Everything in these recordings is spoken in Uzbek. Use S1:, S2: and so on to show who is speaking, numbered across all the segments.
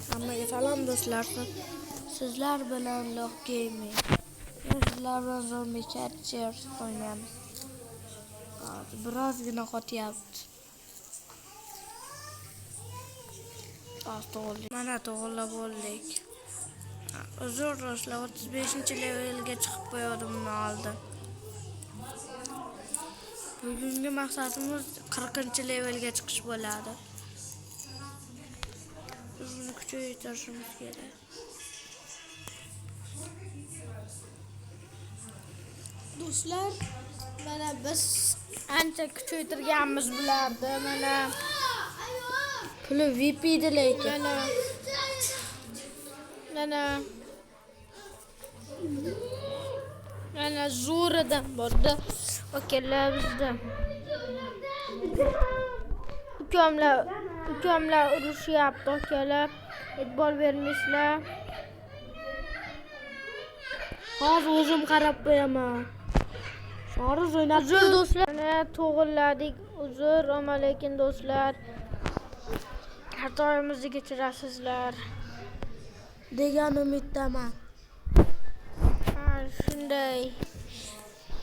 S1: Hammaga salom do'stlar. Sizlar bilan Loh Gaming. Sizlar bilan Zombie Catcher o'ynaymiz. Hozir birozgina qotyapti. Hozir to'g'ri. Mana to'g'rilab bo'ldik. Uzr do'stlar, 35-levelga chiqib qo'ydim uni oldin. Bugungi maqsadimiz 40-levelga chiqish bo'ladi. Biz buni kuchaytirishimiz kerak.
S2: Do'stlar, mana biz ancha kuchaytirganmiz bularni. Mana
S1: Puli VIP edi lekin.
S2: mana mana mana zo'ridan bordi akalar bizda. Ukamlar urushyapti akalar. E'tibor bermaysizlar.
S1: Hozir o'zim qarab qo'yaman. Shoriz o'ynab
S2: Uzr do'stlar, mana to'g'irladik. Uzr, ammo lekin do'stlar, xatoyimizni kechirasizlar.
S1: Degan umiddaman.
S2: Ha, shunday.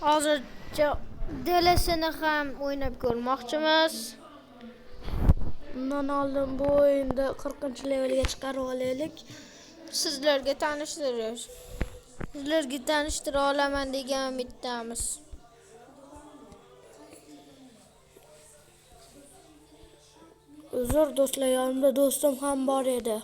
S2: Hozircha DLS'ni ham o'ynab ko'rmoqchimiz.
S1: Undan oldin bu o'yinda 40-levelga chiqarib olaylik.
S2: Sizlarga tanishtirish. Sizlarga tanishtira olaman degan umiddamiz.
S1: Uzr do'stlar, yonimda do'stim ham bor edi.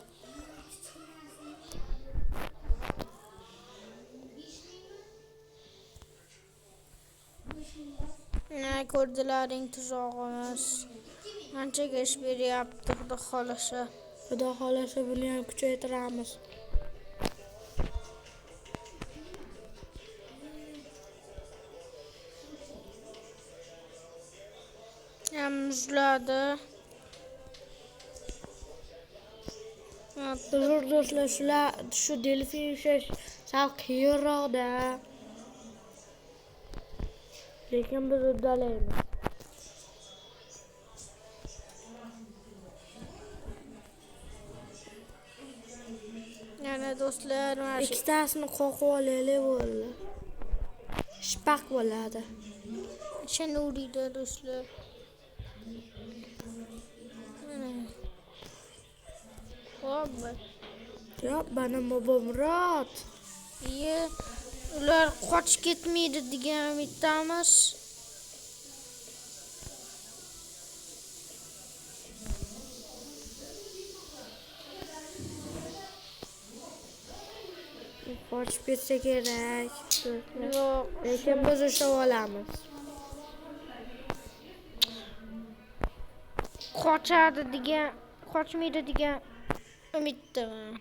S2: Ne ko'rdilaring tuzog'imiz. Anchaga ish beryapti, Xudo xolasa.
S1: Xudo xolasa buni ham kuchaytiramiz.
S2: Ham muzladi.
S1: Uzr do'stlar, shular shu delfin ushlash sal qiyinroqda. Lekin biz uddalaymiz.
S2: Yana do'stlar, mana shu
S1: Ikkitasini qoqib olaylik bo'ldi. Shpaq bo'ladi.
S2: Shanuriyda do'stlar. Mana. Hop.
S1: Yo'q, mana Bobomurod.
S2: Iye, ular qochib ketmaydi degan umiddamiz.
S1: Qochib ketsa kerak.
S2: Yo'q,
S1: Lekin biz ushlab olamiz.
S2: Qochadi degan, qochmaydi degan umiddaman.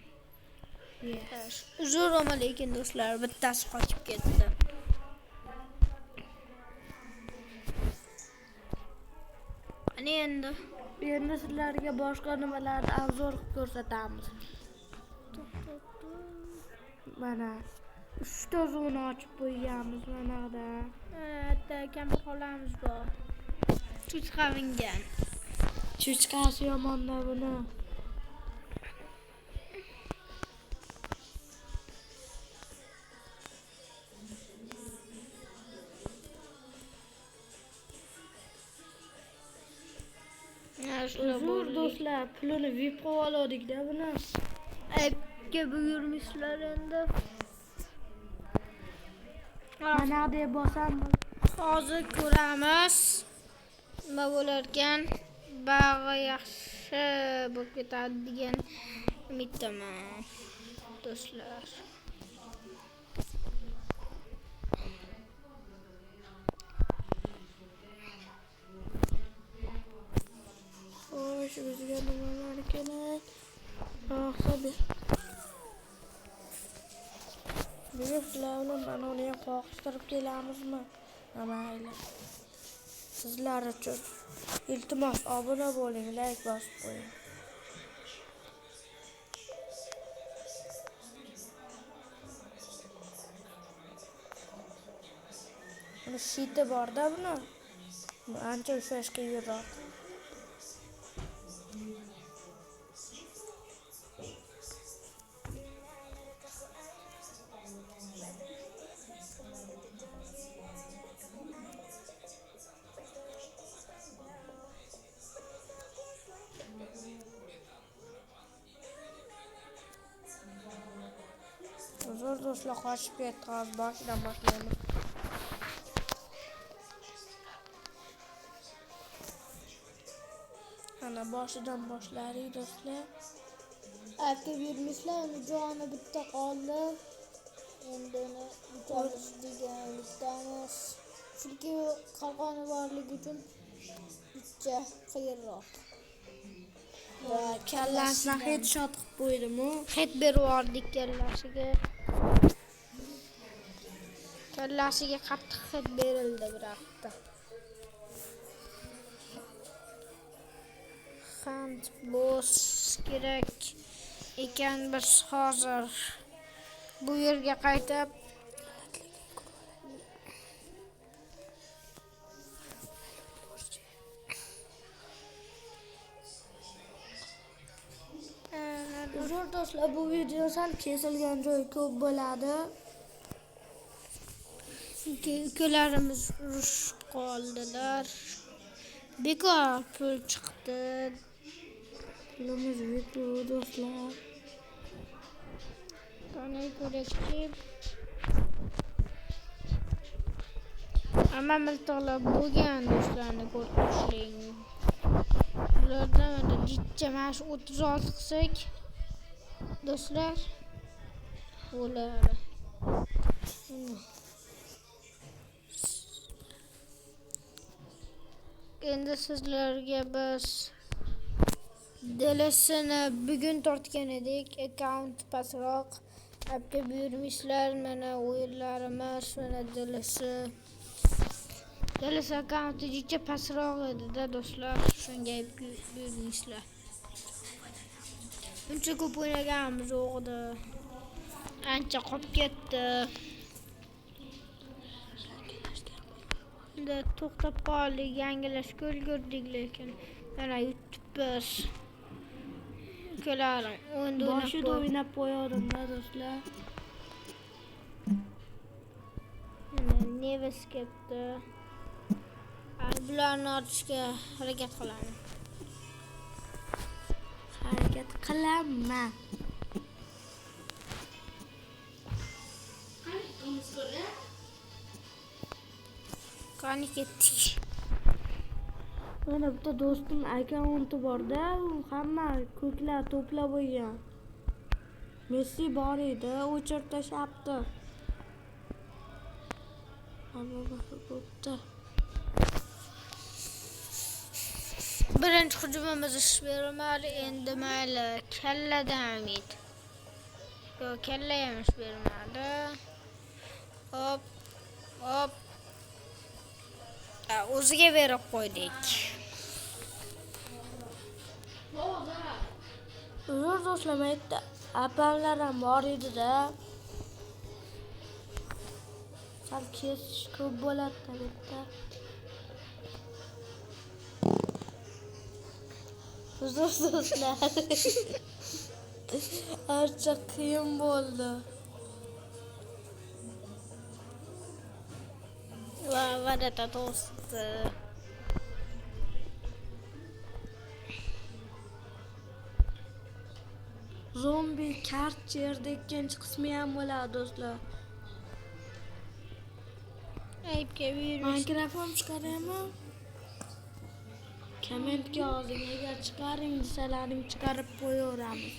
S2: Uzr, ammo lekin do'stlar, bittasi qochib ketdi. Qani endi?
S1: Endi sizlarga boshqa nimalarni obzor qilib ko'rsatamiz. Mana 3 ta zona ochib qo'yganmiz mana buyoqda.
S2: Bitta kampir xolamiz bor. Cho'chqa mingan.
S1: Cho'chqasi yomonda buni. Uzr do'stlar, pulini VIP qilib oldik-da buni.
S2: Aybga buyurmaysizlar endi.
S1: Mana deb bosamiz.
S2: Hozir ko'ramiz. Nima bo'larkan? Bag'i yaxshi bo'lib ketadi degan umiddaman do'stlar.
S1: Xo'sh, bizga nimalar kerak? Hisob. Bugun sizlar bilan mana uni ham qoqishtirib kelamizmi? Mayli. Sizlar uchun iltimos obuna bo'ling, like bosib qo'ying. Buni shiti bor-da buni. Ancha ushlash qiyinroq. Uzr do'stlar, qochib ketdi. Hozir boshidan boshlaymiz. Ana boshidan boshladik do'stlar.
S2: Aytib yurmisizlar, uni joni bitta qoldi. Endi uni yutamiz degan umiddamiz. Chunki qalqoni borligi uchun bitta qiyinroq.
S1: Va kallasini headshot qilib qo'ydim-u.
S2: Hit berib yubordik kallasiga. Kallasiga qattiq hit berildi biroqda. Hunt boss kerak ekan, biz hozir bu yerga qaytib
S1: Uzr do'stlar, bu video sal kesilgan joyi ko'p bo'ladi.
S2: Chunki ukalarimiz urushib qoldilar. Bekor pul chiqdi.
S1: Pulimiz yo'q do'stlar.
S2: Qani ko'rakchi. Hamma miltiqlar bo'lgan do'stlarni ko'rib turing. Bulardan mana jicha mana shu 36 qilsak do'stlar bo'ladi. Endi sizlarga biz DLS'ni bugun tortgan edik. Akkaunt pastroq. Appga buyurmishlar. Mana o'yinlarimiz, mana DLC. DLC akkaunti jicha pastroq edi-da do'stlar. Shunga buyurmishlar. Uncha ko'p o'ynaganimiz yo'q edi. Ancha qolib ketdi. Endi to'xtab qoldik, yangilashga ulgurdik, lekin mana yutibmiz. Ukalarim o'yinda
S1: Boshida o'ynab qo'yardim-da do'stlar.
S2: Mana Neves ketdi. Bularni otishga harakat qilaman.
S1: Harakat qilaman.
S2: Qani ketdik.
S1: Mana bitta do'stim akkaunti bor-da, u hamma ko'klar to'plab qo'ygan. Messi bor edi, o'chirib tashlabdi. Hamma bo'pti.
S2: Birinchi hujumimiz ish bermadi, endi mayli kalladan umid. Yo'q, kalla ham ish bermadi. Hop, hop. O'ziga berib qo'ydik.
S1: Uzr do'stlar, mayda apamlar ham bor edi-da. Sal kesish ko'p bo'ladi bitta. Uzr do'stlar. Ancha qiyin bo'ldi.
S2: Va varata to'sdi.
S1: Zombi Karcherda ikkinchi qismi ham bo'ladi do'stlar.
S2: Aybga buyurmish.
S1: Mikrofon chiqaraymi? Kommentga yozing, agar chiqaring desalaring chiqarib qo'yaveramiz.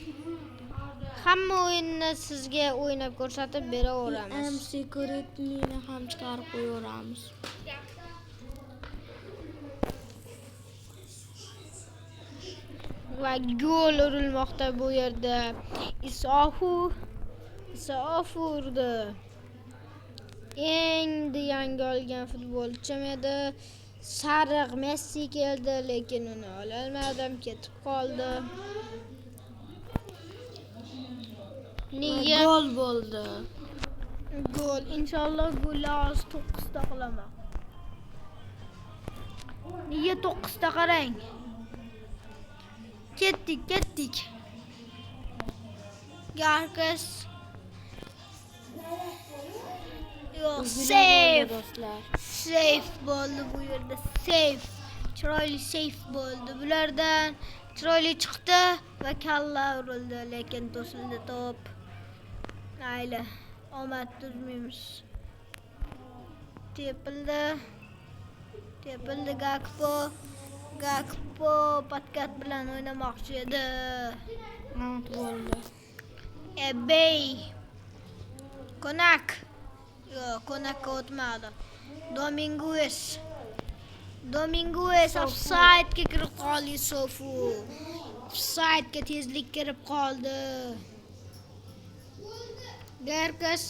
S2: Hamma o'yinni sizga o'ynab ko'rsatib beraveramiz.
S1: M Security'ni ham chiqarib qo'yaveramiz.
S2: Va gol urilmoqda bu yerda. Isofu urdi. Endi yangi olgan futbolchim edi. Sariq Messi keldi, lekin uni ololmadim, ketib qoldi. Niyat
S1: gol bo'ldi.
S2: Gol. Inshaalloh golni hozir 9 ta qilaman. Nega 9 ta qarang. Ketdik, ketdik. Garkes. Yo'q, save.
S1: Do'stlar.
S2: Save bo'ldi bu yerda. Save. Chiroyli save bo'ldi. Bulardan chiroyli chiqdi va kalla urildi, lekin to'sildi to'p. Mayli, omad tuzmaymiz. Tepildi. Tepildi Gakpo. Gakpo podkat bilan o'ynamoqchi edi.
S1: Out bo'ldi.
S2: Ebey. Konak. Yo'q, Konakka o'tmadi. Dominguez. Dominguez offside'ga kirib qoldi Sofu. Offside'ga tezlik kirib qoldi. Garkas.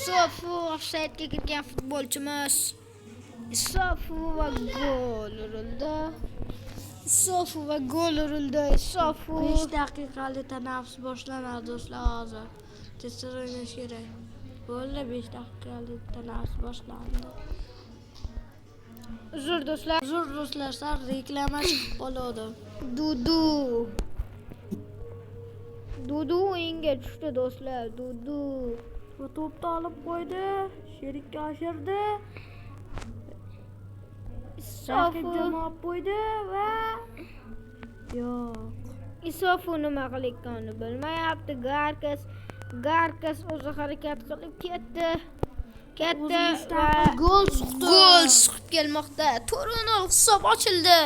S2: Sofu offside'ga kirgan futbolchimiz. Sofu va gol urildi. Sofu va gol urildi. Sofu.
S1: 5 daqiqalik tanaffus boshlanadi do'stlar hozir. Tez o'ynash kerak. Bo'ldi, 5 daqiqalik tanaffus boshlandi.
S2: Uzr do'stlar.
S1: Uzr do'stlar, sal reklama chiqib qoldi.
S2: Dudu. Dudu o'yinga tushdi do'stlar. Dudu.
S1: Va to'pni olib qo'ydi, sherikka oshirdi. Raqib
S2: Isofu.
S1: jamoa qo'ydi va yo'q.
S2: Isofu nima qilayotganini bilmayapti. Garkas. Garkas o'zi harakat qilib ketdi. Ketdi va
S1: gol suqdi.
S2: Gol suqib kelmoqda. 4-0 hisob ochildi.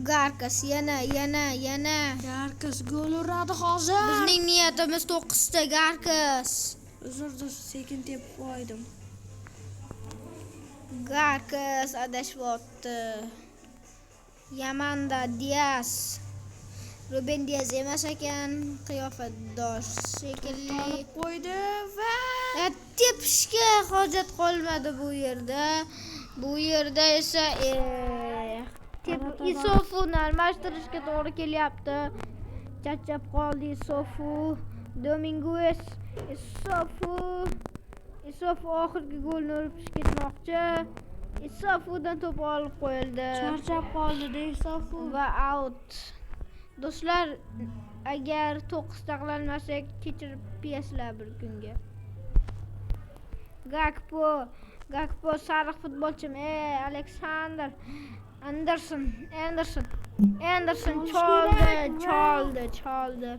S2: Garkas yana.
S1: Garkas gol uradi hozir.
S2: Bizning niyatimiz 9 ta Garkas.
S1: Uzr do'st, sekin tepib qo'ydim.
S2: Garkas adashyapti. Yamanda Diaz. Ruben Diaz emas ekan, qiyofatdosh shekilli.
S1: Olib qo'ydi va
S2: Tepishga hojat qolmadi bu yerda. Bu yerda esa Isofuni almashtirishga to'g'ri kelyapti. Charchab qoldi Isofu. Dominguez, Isofu. Isofu oxirgi golni urib ketmoqchi. Isofudan to'p olib qo'yildi.
S1: Charchab qoldi Isofu
S2: va out. Do'stlar, agar 9 ta qilolmasak, kechirib piyaslar bir kunga. Gakpo sariq futbolchim. Alexander Anderson choldi.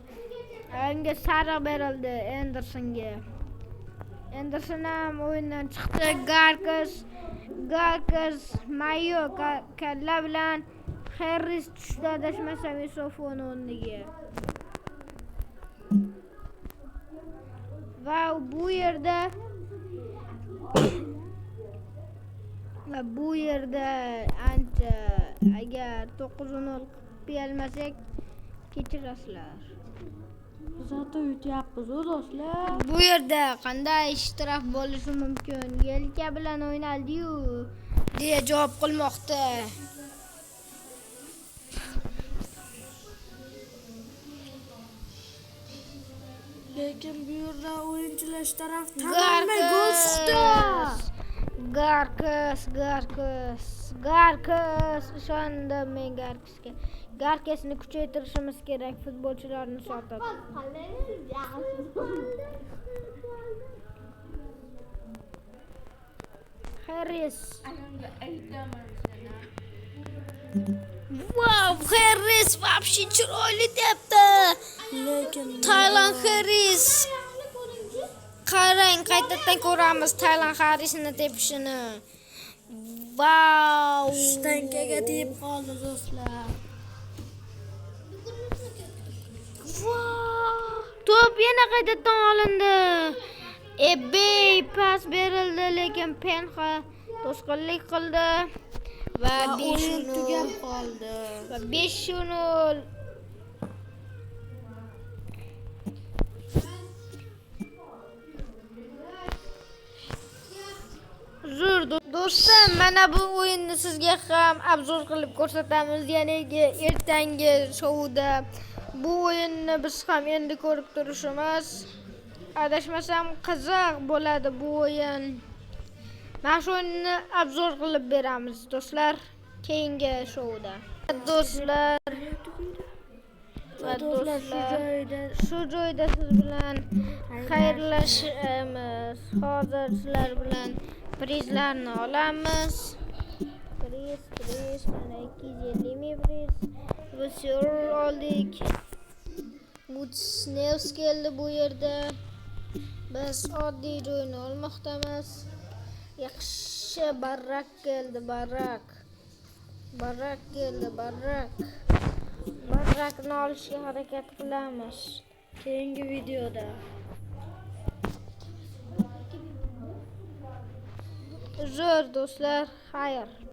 S2: Unga sariq berildi Andersonga. Anderson ham o'yindan chiqdi. Garkas Mayo kalla bilan Harris tushdi, adashmasam Isofuni o'rniga. Va bu yerda ancha agar 9-0 qilib olmasak kechirasizlar.
S1: Zato yutyapmiz do'stlar.
S2: Bu yerda qanday shtraf bo'lishi mumkin? Yelka bilan o'ynaldi-yu deya javob qilmoqda.
S1: Lekin bu yerda o'yinchilar shtraf tanilmay gol suqdi.
S2: Garkas ishondim men Garkasga. Garkasni kuchaytirishimiz kerak futbolchilarni sotib. Harris. Wow, Harris вообще chiroyli tepdi.
S1: Lekin
S2: Taylan Harris. Qarang, qaytadan ko'ramiz Taylan Harrisni tepishini. Wow!
S1: Shtankaga tegib qoldi do'stlar.
S2: Wow! To'p yana qaytadan olindi. Ebey pas berildi, lekin Penxa to'sqinlik qildi va
S1: o'yin tugab qoldi.
S2: Va 5-0. Zo'r do'stlar, mana bu o'yinni sizga ham obzor qilib ko'rsatamiz, ya'ni ertangi shouda. Bu o'yinni biz ham endi ko'rib turishimiz. Adashmasam qiziq bo'ladi bu o'yin. Mana shu o'yinni обзор qilib beramiz, do'stlar, keyingi shouda. Do'stlar va
S1: Do'stlar, shu
S2: do'stlar,
S1: joyda
S2: shu joyda siz bilan xayrlashamiz. Hozir sizlar bilan prizlarni olamiz. Priz, priz, mana 250 ming priz. Bu oldik. Boots keldi bu yerda. Biz oddiy joyni olmoqdamiz. Yaxshi barrak keldi, barrak. Barrak keldi, barrak. Barrakni olishga harakat qilamiz.
S1: Keyingi videoda.
S2: Uzr do'stlar, xayr.